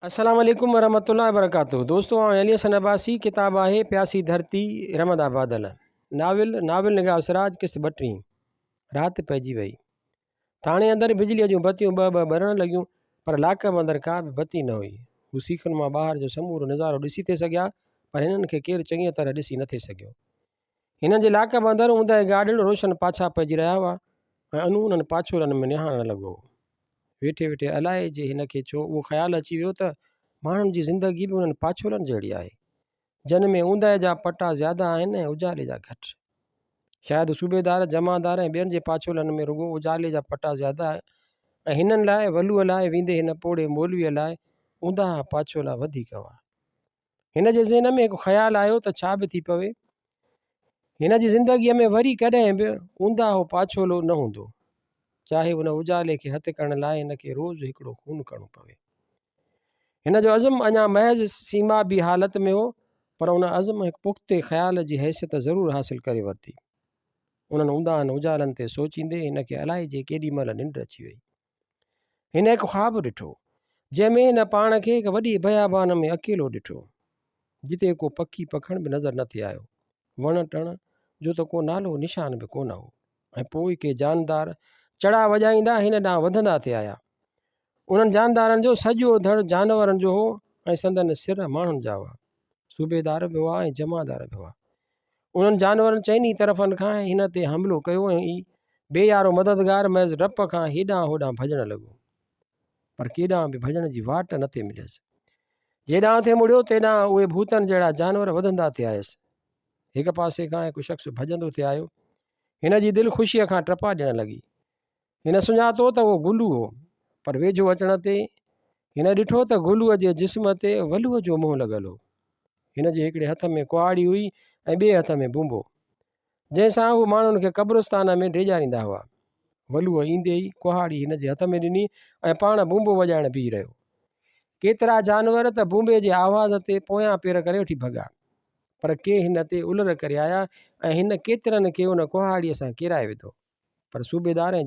السلام عليڪم ورحمة الله وبرڪاته دوستو آئون علي حسن عباسي ڪتاب آهي پياسي ڌرتي رحمد آبادل ناول ناول نگار سراج قسط ٻٽيهين رات پئجي وئي ٿاڻي اندر بجليء جون بتيون ٻه ٻه ٻرڻ لڳيون پر لاڪب اندر ڪا به بتي نه هئي هو سيخن مان ٻاهر جو سمورو نظارو ڏسي ٿي سگهيا پر هنن کي ڪير چڱيء طرح ڏسي نه ٿي سگهيو هنن جي لاڪب اندر اونداهي گاڏڙ روشن پاڇا پئجي رهيا هئا ۽ انو انهن پاڇولن ۾ نهارڻ لڳو هو ويٺي ويٺي الائي جي هن کي ڇو اهو خيال اچي ويو ته ماڻهن جي زندگي به انهن پاڇولن جهڙي آهي، جن ۾ اونداهي جا پٽا زياده آهن ۽ اجالي جا گهٽ. شايد صوبيدار، جمعدار ۽ ٻين جي پاڇولن ۾ رڳو اجالي جا پٽا زياده ۽ هنن لاء، ولوء لاء، ويندي هن پوڙهي مولويء لاء اونداها پاڇولا وڌيڪ هئا. هن جي ذهن ۾ هڪ خيال آيو ته ڇا به ٿي پوي، هن جي زندگيء ۾ وري ڪڏهن به اونداهو پاڇولو نه هوندو، چاهي ان اجالي کي هٿ ڪرڻ لاء هن کي روز هڪڙو خون ڪرڻو پوي. هن جو عزم اڃا محض سيمابي حالت ۾ هو، پر ان عزم هڪ پختي خيال جي حيثيت ضرور حاصل ڪري ورتي. انهن اونداهن اجالن تي سوچيندي هن کي الائجي ڪيڏي مهل ننڊ اچي وئي. هن هڪ خواب ڏٺو، جنهن ۾ هن پاڻ کي هڪ وڏي بيابان ۾ اڪيلو ڏٺو، جتي ڪو پکي پکڻ به نظر نه ٿي آيو. وڻ ٽڻ جو ته ڪو نالو نشان به ڪونه هو ۽ پوء ڪي جاندار چڙا وڄائيندا هن ڏانهن وڌندا ٿي آيا. انهن جاندارن جو سڄو ڌڙ جانورن جو هو ۽ سندن سر ماڻهن جا هئا. صوبيدار به هئا ۽ جمعدار به هئا. انهن جانورن چئني طرفن کان هن تي حملو ڪيو ۽ هي بي يارو مددگار محض ڊپ کان هيڏانهن هوڏانهن ڀڄڻ لڳو. پر ڪيڏانهن به ڀڄڻ جي واٽ نه ٿي مليس. جيڏانهن ٿي مڙيو تيڏانهن اهي ڀوتن جهڙا جانور وڌندا ٿي آيس. هڪ پاسي کان هڪ شخص ڀڄندو ٿي آيو. هن جي دل خوشيء کان ٽپا ڏيڻ لڳي. هن سڃاتو ته اهو گلو هو، پر ويجهو اچڻ تي هن ڏٺو ته گلوء جي جسم تي ولوء جو منهن لڳل هو. هن جي هڪڙي هٿ ۾ ڪهاڙي هئي ۽ ٻئي هٿ ۾ بونبو، جنهن سان هو ماڻهن کي قبرستان ۾ ڊيڄاريندا هئا. ولوء ايندي ئي ڪهاڙي هن جي هٿ ۾ ڏني ۽ پاڻ بونبو وڄائڻ بيهي رهيو. ڪيترا جانور ته بونبي جي آواز تي پويان پير ڪري وٺي ڀڳا، پر ڪي هن تي الر ڪري آيا ۽ هن ڪيترن کي ان ڪهاڙيء سان ڪيرائي وڌو. پر صوبيدار ۽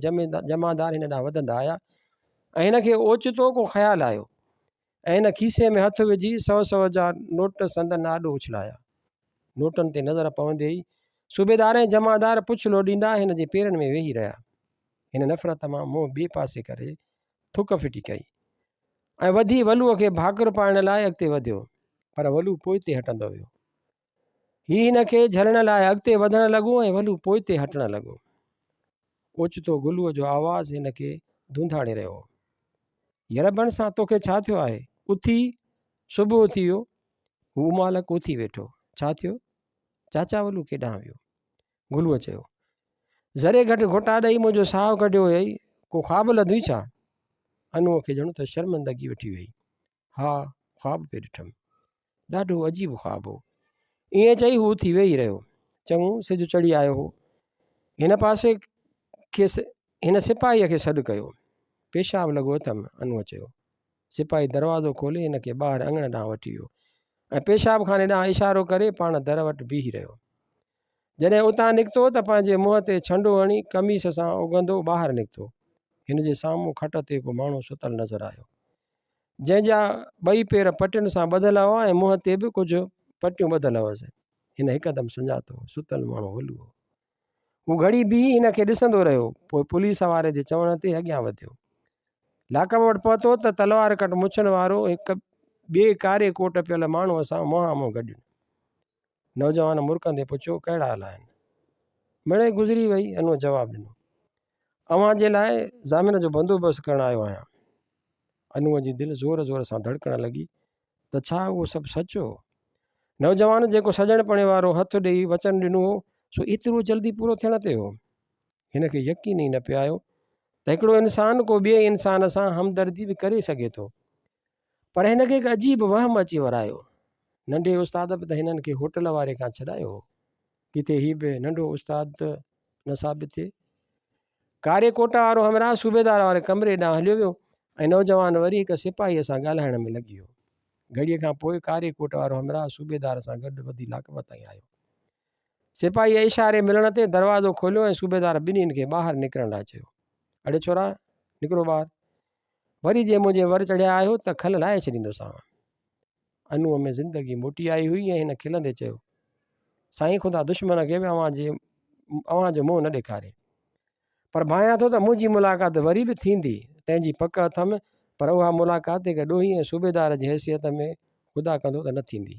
جمعدار هن ڏانهن وڌندا آيا ۽ هن کي اوچتو ڪو خيال آيو ۽ هن کيسي ۾ هٿ وجهي سئو سئو جا نوٽ سندن آڏو اڇلايا. نوٽن تي نظر پوندي ئي صوبيدار ۽ جمعدار پڇ لوڏيندا هن جي پيرن ۾ ويهي رهيا. هن نفرت مان منهن ٻئي پاسي ڪري ٿڪ ڦٽي ڪئي ۽ وڌي ولوء کي ڀاڪر پائڻ لاء اڳتي وڌيو پر ولو پوئتي هٽندو ويو. هي هن کي جهلڻ لاء اڳتي وڌڻ لڳو ۽ ولو پوئتي هٽڻ لڳو. اوچتو گلوء جو آواز هن کي ڌونڌاڙي رهيو هو. يربڻ سان توکي ڇا ٿيو آهي؟ اٿي، صبح ٿي ويو. هو امالڪ اٿي ويٺو. ڇا ٿيو؟ چاچا ولو ڪيڏانهن ويو؟ گلوء چيو. ذري گهٽ گهوٽا ڏئي منهنجو ساهه ڪڍيو هيئي، ڪو خواب لڌوئي ڇا؟ انوء کي ڄڻ ته شرمندگي وٺي ويئي. ها، خواب پئي ڏٺم. ڏاڍو عجيب خواب هو. ائين چئي هو اٿي ويهي رهيو. چڱو، سج چڙهي آيو هو. هن پاسي کيس هن سپاهيء کي سڏ ڪيو. پيشاب لڳو اٿم، انوء چيو. سپاهي دروازو کولي هن کي ٻاهر اڱڻ ڏانهن وٺي ويو ۽ پيشاب خاني ڏانهن اشارو ڪري پاڻ در وٽ بيهي رهيو. جڏهن اتان نڪتو ته پنهنجي منهن تي ڇنڊو هڻي قميص سان اگهندو ٻاهر نڪتو. هن جي سامهون کٽ تي ڪو ماڻهو ستل نظر آيو. جنهن جا ٻئي پير پٽين سان ٻڌل هئا ۽ منهن تي به ڪجهه پٽيون ٻڌل هئس. هن هڪدم سڃاتو، ستل ماڻهو ولو هو. هو گهڙي بيهي هن کي ڏسندو رهيو، پوء پوليس واري جي چوڻ تي اڳيان وڌيو. لاڪپ وٽ پهتو ته تلوار ڪٽ مڇن وارو هڪ ٻئي ڪاري ڪوٽ پيل ماڻهوء سان منهان منهن گڏيو. نوجوان مرڪندي پڇيو، ڪهڙا حال آهن؟ مڙئي گذري وئي، انوء جواب ڏنو. اوهان جي لاء ضامن جو بندوبست ڪرڻ آيو آهيان. انوء جي دل زور زور سان ڌڙڪڻ لڳي ته ڇا اهو سڀ سچ هو؟ نوجوان جيڪو سڄڻپڻي وارو هٿ ڏيئي وچن ڏنو هو، سو ايترو جلدي پورو ٿيڻ تي هو. هن کي يقين ئي نه پئي آيو ته هڪڙو انسان ڪو ٻئي انسان سان همدردي به ڪري سگهي ٿو. پر هن کي هڪ عجيب وهم اچي ورايو. ننڍي استاد به ته هنن کي هوٽل واري کان ڇڏايو هو. ڪٿي هي به ننڍو استاد ته نه ثابت ٿئي. ڪاري ڪوٽ وارو همراهه صوبيدار واري ڪمري ڏانهن هليو ويو ۽ نوجوان وري هڪ سپاهيء سان ڳالهائڻ ۾ لڳي ويو. گهڙيء کان پوء ڪاري ڪوٽ وارو همراهه صوبيدار سان گڏ وڌي لاڪپ تائين آيو. سپاهيء اشاري ملڻ تي دروازو کوليو ۽ صوبيدار ٻنهين کي ٻاهر نڪرڻ لاء چيو. اڙي ڇورا، نڪرو ٻاهر. وري جي منهنجي ور چڙهيا آهيو ته کل لاهي ڇڏيندوسانو. انوء ۾ زندگي موٽي آئي هئي ۽ هن کلندي چيو، سائين خدا دشمن کي به اوهان جي اوهان جو منهن نه ڏيکاري. پر ڀانيان ٿو ته منهنجي ملاقات وري به ٿيندي، تنهن جي پڪ اٿم، پر اها ملاقات هڪ ڏوهي ۽ صوبيدار جي حيثيت ۾ خدا ڪندو ته نه ٿيندي.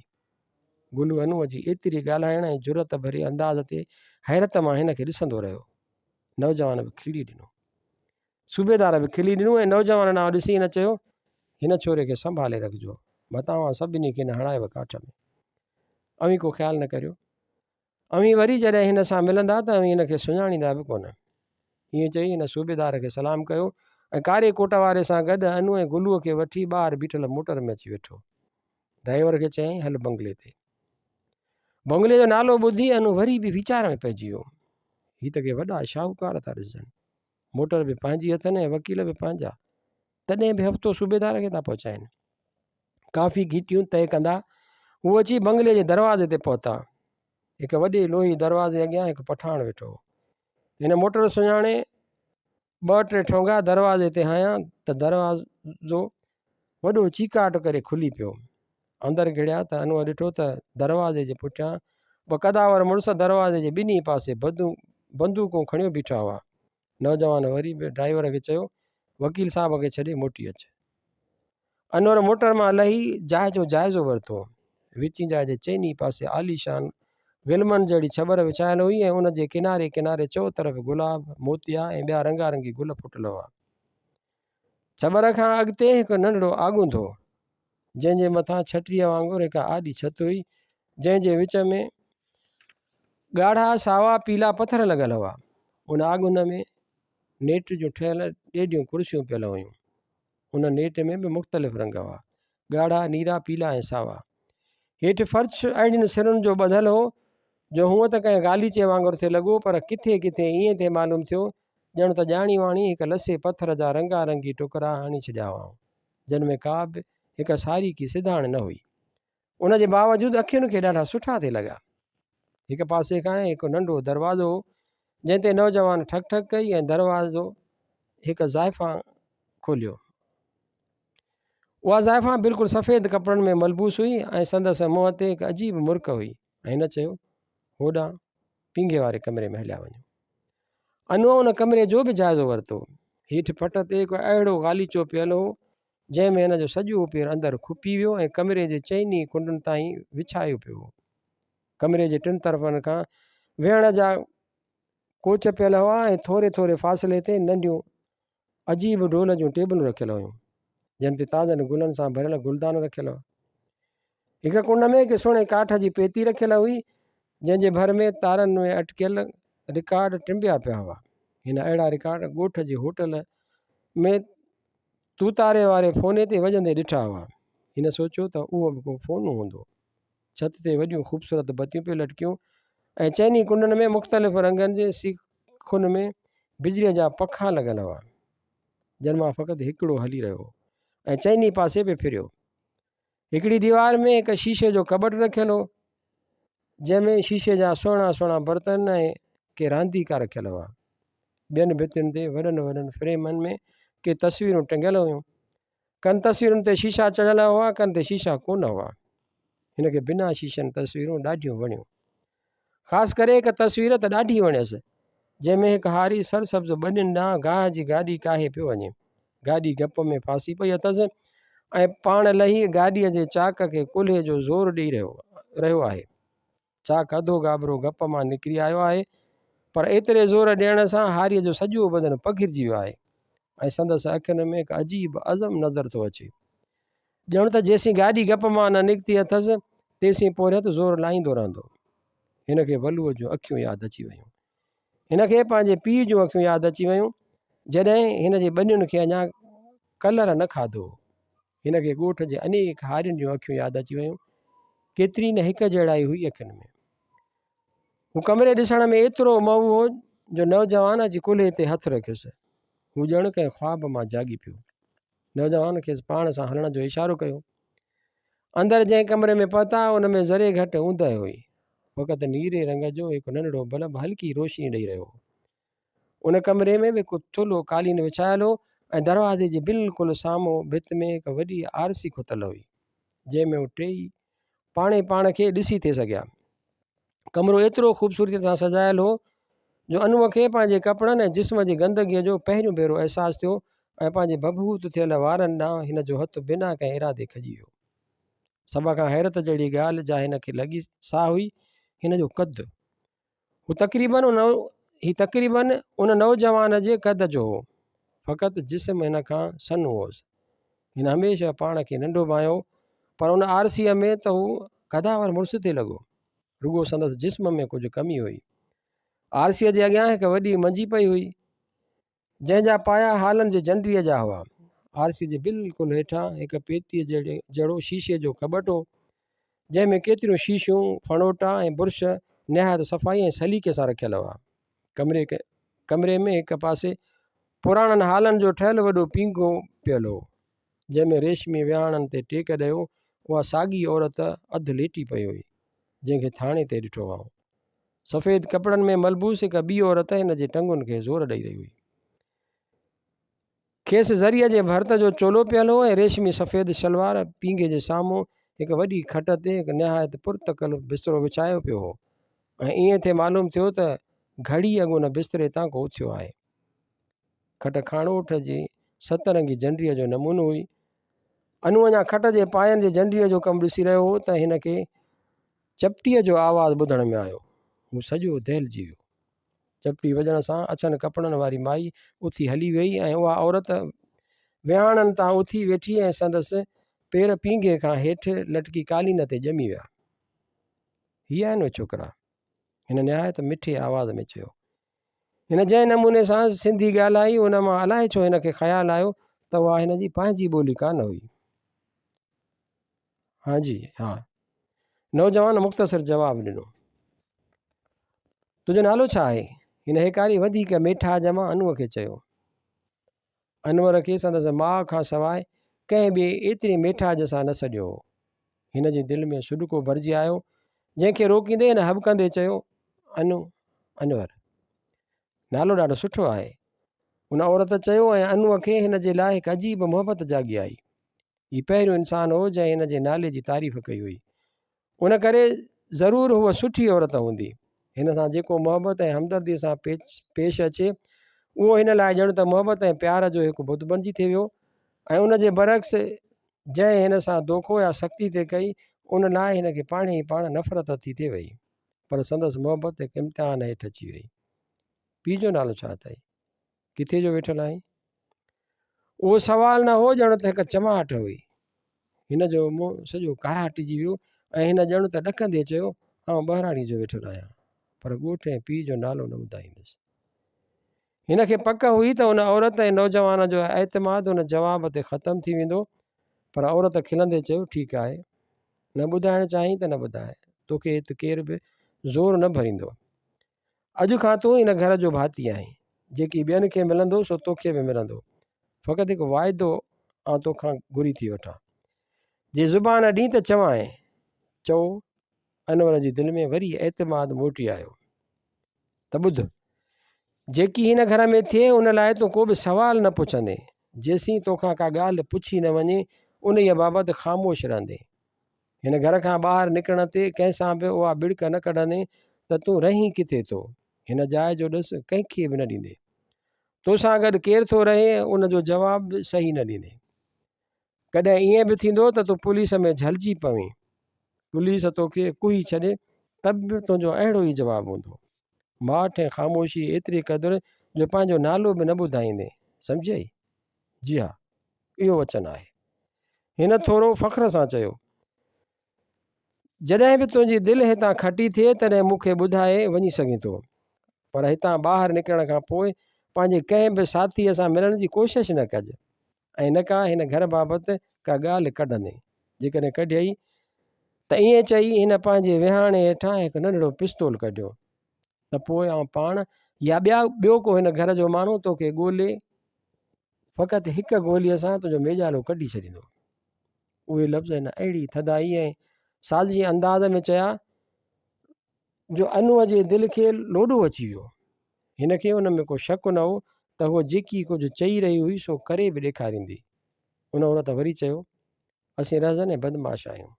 گلو انوء جي ايتري ڳالهائڻ ۽ جرئت ڀريي انداز تي حيرت مان هن کي ڏسندو رهيو. نوجوان به کلي ڏنو. صوبيدار به کلي ڏنو ۽ نوجوان ڏانهن ڏسي هن چيو، هن ڇوري کي سنڀالي رکجو، متان اوهان سڀني کي نه هڻايو ڪاٺ ۾. اوهين ڪو خيال نه ڪريو. اوهين وري جڏهن هن سان ملندا ته اوهين هن کي سڃاڻيندا به ڪونه. ائين چئي هن صوبيدار کي سلام ڪيو ۽ ڪاري ڪوٽ واري سان گڏ انو ۽ گلوء کي وٺي ٻاهر بيٺل موٽر ۾ اچي ويٺو. ڊرائيور کي چيائين، هل بنگلي تي. بنگلي جو نالو ٻڌي انو وري به ويچار ۾ پئجي ويو. هي ته ڪي وڏا شاهوڪار ٿا ڏسجن. موٽر به پنهنجي اٿن ۽ وڪيل به پنهنجا. تڏهن به هفتو صوبيدار کي ٿا پهچائين. ڪافي گهٽيون طئي ڪندا هو اچي بنگلي جي دروازي تي پهتا. هڪ وڏي لوهي دروازي اڳيان هڪ پٺاڻ ويٺو هو. هن موٽر سڃاڻي ٻه ٽي ٺونگا دروازي تي هنيا ته دروازو وڏو چيڪاٽ ڪري کلي پيو. اندر گهڙيا ته انور ڏٺو ته دروازي جي پٺيان ٻه قداور مڙس دروازي جي ٻنهي پاسي بندوقون کڻيو بيٺا هئا. نوجوان وري به ڊرائيور کي چيو، وڪيل صاحب کي ڇڏي موٽي اچ. انور موٽر مان لهي جاء جو جائزو ورتو. وچين جاء جي چئني پاسي عاليشان غلمن جهڙي ڇٻر وڇايل هئي ۽ ان جي ڪناري ڪناري چؤطرف گلاب، موتيا ۽ ٻيا رنگارنگي گل ڦٽل هئا. ڇٻر کان اڳتي هڪ ننڍڙو آڳنڌ هو، جنهن جي مٿان ڇٽيء وانگر هڪ آڏي ڇت هئي، جنهن جي وچ ۾ ڳاڙها، ساوا، پيلا پٿر لڳل هئا. ان آڳنڌ ۾ نيٽ جون ٺهيل ڏيڍيون ڪرسيون پيل هيون. ان نيٽ ۾ به مختلف رنگ هئا، ڳاڙها، نيرا، پيلا ۽ ساوا. هيٺ فرش اهڙين سرن جو ٻڌل هو، جو هونء ته ڪنهن غاليچي وانگر ٿي لڳو، پر ڪٿي ڪٿي ائين ٿي معلوم ٿيو، ڄڻ ته ڄاڻي واڻي هڪ لسي پٿر جا رنگا رنگي ٽڪرا هڻي ڇڏيا هئائون، جن ۾ ڪا به هڪ ساريڪي سڌاڻ نه هئي. ان جي باوجود اکين کي ڏاڍا سٺا ٿي لڳا. هڪ پاسي کان هڪ ننڍو دروازو هو، جنهن تي نوجوان ٺڪ ٺڪ ڪئي ۽ دروازو هڪ زائفان کوليو. اها زائفان بلڪل سفيد ڪپڙن ۾ ملبوس هئي ۽ سندس منهن تي هڪ عجيب مرڪ هئي ۽ هن چيو، هوڏانهن پينگهي واري ڪمري ۾ هليا وڃو. انوء ان ڪمري جو به جائزو ورتو. هيٺ پٽ تي هڪ اهڙو غاليچو پيل هو، جنهن ۾ هن جو سڄو پير اندر کپي ويو ۽ ڪمري جي چئني ڪنڊن تائين وڇايو پيو هو. ڪمري جي ٽن طرفن کان ويهڻ جا ڪوچ پيل هئا ۽ ٿوري ٿوري فاصلي تي ننڍيون عجيب ڊول جون ٽيبلون رکيل هيون، جن تي تازن گلن سان ڀريل گلدان رکيل هئا. هڪ ڪنڊ ۾ هڪ سهڻي ڪاٺ جي پيتي رکيل هئي، جنهن جي ڀر ۾ تارن ۾ اٽڪيل رڪارڊ ٽنبيا پيا هئا. هن اهڙا رڪارڊ ڳوٺ جي هوٽل ۾ توتاري واري فوني تي وڄندي ڏٺا هئا. هن سوچيو ته اهو به ڪو فونو هوندو. ڇت تي وڏيون خوبصورت بتيون پئي لٽڪيون ۽ چئني ڪنڊن ۾ مختلف رنگن جي سيخن ۾ بجليء جا پکا لڳل هئا، جن مان فقط هڪڙو هلي رهيو هو ۽ چئني پاسي پئي ڦريو. هڪڙي ديوار ۾ هڪ شيشي جو ڪٻٽ رکيل هو، جنهن ۾ شيشي جا سهڻا سهڻا برتن ۽ ڪي رانديڪا رکيل هئا. ٻين ڀتين تي وڏن وڏن فريمن ۾ ڪي تصويرون ٽنگيل هيون. ڪن تصويرن تي شيشا چڙهيل هئا، ڪن تي شيشا ڪونه هئا. هن کي بنا شيشن تصويرون ڏاڍيون وڻيون. خاص ڪري هڪ تصوير ته ڏاڍي وڻيس، جنهن ۾ هڪ هاري سرسبز ٻنين ڏانهن گاهه جي گاڏي ڪاهي پيو وڃي. گاڏي گپ ۾ ڦاسي پئي اٿس ۽ پاڻ لهي گاڏيء جي چاڪ کي ڪلهي جو زور ڏئي رهيو آهي. چاڪ اڌو گابرو گپ مان نڪري آيو آهي، پر ايتري زور ڏيڻ سان هاريء جو سڄو بدن پگهرجي ويو آهي ۽ سندس اکين ۾ هڪ عجيب عزم نظر ٿو اچي. ڄڻ ته جيسين گاڏي گپ مان نه نڪتي اٿس، تيسين پورهيت زور لائيندو رهندو. هن کي ولوء جون اکيون ياد اچي ويون. هن کي پنهنجي پيء جون اکيون ياد اچي ويون، جڏهن هن جي ٻنين کي اڃا ڪلر نه کاڌو هو. هن کي ڳوٺ جي انيڪ هارين جون اکيون ياد اچي ويون. ڪيتري نه هڪ جهڙائي هئي اکين ۾. هو ڪمري ڏسڻ ۾ ايترو محو هو جو نوجوان اچي ڪلهي تي هٿ رکيس. هو ڄڻ ڪنهن خواب مان جاڳي پيو. نوجوان کيس پاڻ سان هلڻ جو اشارو ڪيو. اندر جنهن ڪمري ۾ پهتا، ان ۾ ذري گهٽ اوندهه هئي. فقط نيري رنگ جو هڪ ننڍڙو بلب هلڪي روشني ڏئي رهيو هو. ان ڪمري ۾ به هڪ ٿلهو قالين وڇايل هو ۽ دروازي جي بلڪل سامهون ڀت ۾ هڪ وڏي آرسي کتل هئي، جنهن ۾ هو ٽيئي پاڻهي پاڻ کي ڏسي ٿي سگهيا. ڪمرو ايترو خوبصورتيء سان سجايل هو جو انوء کي پنهنجي ڪپڙن ۽ جسم جي گندگيء جو پهريون ڀيرو احساس ٿيو ۽ پنهنجي ڀڀوت ٿيل وارن ڏانهن هن جو هٿ بنا ڪنهن ارادي کڄي ويو. سڀ کان حيرت جهڙي ڳالهه جا هن کي لڳي سا هئي هن جو قد. هو تقريبن ان هي تقريبن ان نوجوان جي قد جو هو، فقط جسم هن کان سنهو هوس. هن هميشه پاڻ کي ننڍو ڀانئيو، پر ان آرسيء ۾ ته هو قداور مڙس ٿي لڳو. رڳو سندس جسم ۾ ڪجهه ڪمي هئي. آرسيء جي اڳيان هڪ وڏي منجي پئي هئي. جنهن جا پايا هالن جي جنڊيء جا هئا. آرسيء جي بلڪل هيٺان هڪ پيتيء جهڙو شيشي جو ڪٻٽ هو، جنهن ۾ ڪيتريون شيشيون، ڦڻوٽا ۽ برش نهايت صفائي ۽ سليقي سان رکيل هئا. ڪمري ڪمري ۾ هڪ پاسي پراڻن هالن جو ٺهيل وڏو پينگهو پيل هو، جنهن ۾ ريشمي ويهاڻن تي ٽيڪ ڏيو اها ساڳي عورت اڌ ليٽي پئي هئي، جنهن کي ٿاڻي تي ڏٺو هئائون. سفيد ڪپڙن ۾ ملبوس هڪ ٻي عورت هن جي ٽنگن کي زور ڏئي رهي هئي. کيس زريء جي ڀرت جو چولو پيل هو ۽ ريشمي سفيد شلوار. پينگهي جي سامهون هڪ وڏي کٽ تي هڪ نهايت پرتڪلف بسترو وڇايو پيو هو ۽ ائين ٿي معلوم ٿيو ته گهڙي اڳ ان بستري تان ڪو اٿيو آهي. کٽ کاڻوٺ جي ست رنگي جنڊيء جو نمونو هئي. انو اڃا کٽ جي پاين جي جنڊيء جو ڪم ڏسي رهيو هو ته هن کي چپٽيء جو آواز ٻڌڻ ۾ آيو. هو سڄو دهلجي ويو. چپٽي وڄڻ سان اڇن ڪپڙن واري مائي اٿي هلي ويئي ۽ اها عورت ويهاڻن تان اٿي ويٺي ۽ سندس پير پينگهي کان هيٺ لٽڪي قالين تي ڄمي ويا. هي آهن اهي ڇوڪرا. هن نهايت مٺي آواز ۾ چيو. هن جنهن نموني سان سنڌي ڳالهائي، ان مان الائي ڇو هن کي خيال آيو ته اها هن جي پنهنجي ٻولي ڪانه هئي. ها جي ها. نوجوان مختصر جواب ڏنو. تنهنجو نالو ڇا آهي؟ هن هيڪاري وڌيڪ ميٺاج مان انور کي چيو. انور کي سندس ماء کان سواء ڪنهن ٻئي ايتري ميٺاج سان نه سڏيو هو. هن جي دل ۾ سڏڪو ڀرجي آيو، جنهن کي روڪيندي هن هٻڪندي چيو، انو، انور. نالو ڏاڍو سٺو آهي. ان عورت چيو ۽ انوء کي هن جي لاء هڪ عجيب محبت جاڳي آئي. هي پهريون انسان هو جنهن هن جي نالي جي تعريف ڪئي هئي. ان ڪري ضرور هوء سٺي عورت هوندي. هن سان جيڪو محبت ۽ همدرديء سان پيش اچي، اهو هن لاء ڄڻ ته محبت ۽ پيار جو هڪ بت بڻجي ٿي ويو ۽ ان جي برعڪس جنهن هن سان دوکو يا سختي ٿي ڪئي، ان لاء هن کي پاڻهي ئي پاڻ نفرت ٿي ٿي وئي. پر سندس محبت هڪ امتحان هيٺ اچي وئي. پيء جو نالو ڇا اٿئي؟ ڪٿي جو ويٺل آهين؟ اهو سوال نه هو ڄڻ ته هڪ چماٽ هئي. هن جو منهن سڄو ڪاراٽجي ويو ۽ هن ڄڻ ته ڏڪندي چيو، آئون ٻهراڙيء جو ويٺل آهيان، پر ڳوٺ ۽ پيء جو نالو نه ٻڌائيندس. هن کي پڪ هئي ته ان عورت ۽ نوجوان جو اعتماد ان جواب تي ختم ٿي ويندو، پر عورت کلندي چيو، ٺيڪ آهي، نه ٻڌائڻ چاهين ته نه ٻڌاء، توکي هت ڪير به زور نه ڀريندو. اڄ کان تون هن گهر جو ڀاتي آهين. جيڪي ٻين کي ملندو سو توکي به ملندو. فقط هڪ واعدو آئون توکان گهري ٿي وٺان. جي زبان ڏين ته چوانء. چئو. انور جي دل ۾ وري اعتماد موٽي آيو. ته ٻڌ. جيڪي هن گهر ۾ ٿئي ان لاء تون ڪو به سوال نه پڇندين. جيسين توکان ڪا ڳالهه پڇي نه وڃي انهيء بابت خاموش رهندين. هن گهر کان ٻاهر نڪرڻ تي ڪنهن سان به اها ٻڙڪ نه ڪڍندين ته تون رهين ڪٿي ٿو؟ هن جاء جو ڏس ڪنهن کي به نه ڏيندين. تو سان گڏ ڪير ٿو رهي ان جو جواب به صحيح نه ڏيندين. ڪڏهن ائين به ٿيندو ته تون پوليس ۾ جهلجي پوين. پوليس توکي ڪهي ڇڏي ته به تنهنجو اهڙو ئي جواب هوندو. ماٺ ۽ خاموشي ايتري قدر جو پنهنجو نالو به نه ٻڌائيندين. سمجهيئي؟ جي ها، اهو وچن آهي. هن ٿورو فخر سان چيو. جڏهن به تنهنجي دل هتان کٽي ٿئي تڏهن مون کي ٻڌائي وڃي سگهين ٿو. پر هتان ٻاهر نڪرڻ کان پوء پنهنجي ڪنهن به ساٿيء سان ملڻ جي ڪوشش نه ڪج ۽ نه ڪا هن گهر بابت ڪا ڳالهه ڪڍندين. جيڪڏهن ڪڍيئي ته ائين چئي هن پنهنجي ويهاڻي هيٺان هڪ ننڍڙو پستول ڪڍيو ته پوء آئون پاڻ يا ٻيو ڪو هن گهر جو ماڻهو توکي ڳولي فقط هڪ گوليء سان تنهنجو ميڄالو ڪڍي ڇڏيندو. اهي لفظ هن اهڙي ٿڌائي ۽ سازشي انداز ۾ چيا جو انوء جي دل کي لوڏو اچي ويو. هن کي ان ۾ ڪو شڪ نه هو ته ته هوء جيڪي ڪجهه چئي رهي هئي سو ڪري به ڏيکاريندي. ان عورت وري چيو، اسين رهزن ۽ بدمعاش آهيون.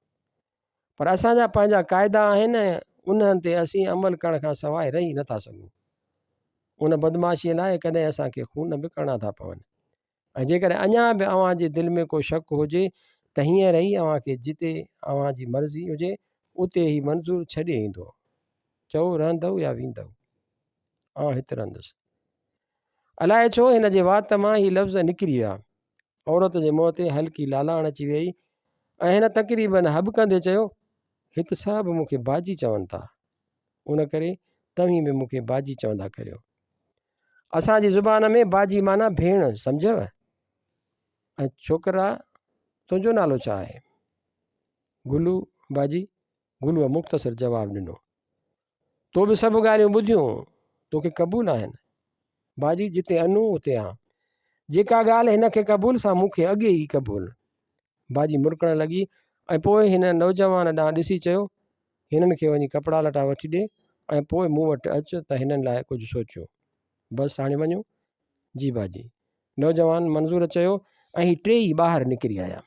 پر اسان جا پنهنجا قاعدا آهن ۽ انهن تي اسين عمل ڪرڻ کان سواء رهي نه ٿا سگهون. ان بدمعاشيء لاء ڪڏهن اسان کي خون به ڪرڻا ٿا پون. ۽ جيڪڏهن اڃا به اوهان جي دل ۾ ڪو شڪ هجي ته هينئر ئي اوهان کي جتي اوهان جي مرضي هجي اتي هي منظور ڇڏي ايندو. چئو رهندؤ يا ويندؤ؟ آئون هت رهندس. الائي ڇو هن جي وات مان هي لفظ نڪري ويا. عورت جي منهن تي هلڪي لالاڻ اچي ويئي ۽ هن تقريباً هٻڪندي چيو، هت سڀ مون کي باجي چون ٿا، ان ڪري توهين به مون کي باجي چوندا ڪريو. اسان جي زبان ۾ باجي معنيٰ ڀيڻ، سمجهيو؟ ۽ ڇوڪرا تنهنجو نالو ڇا آهي؟ گلو باجي، گلوء مختصر جواب ڏنو. تو به سڀ ڳالهيون ٻڌيون، توکي قبول آهن؟ باجي جتي انو اتي آن. جيڪا ڳالهه هن کي قبول سا مون کي اڳي ئي قبول. باجي مرڪڻ لڳي ۽ پوء هن نوجوان ڏانهن ڏسي چيو، هنن کي وڃي ڪپڙا لٽا وٺي ڏي ۽ پوء مون وٽ اچ ته هنن لاء ڪجهه سوچيون. بس هاڻي وڃون؟ جي باجي. نوجوان منظور چيو ۽ هي ٽيئي ٻاهر نڪري آيا.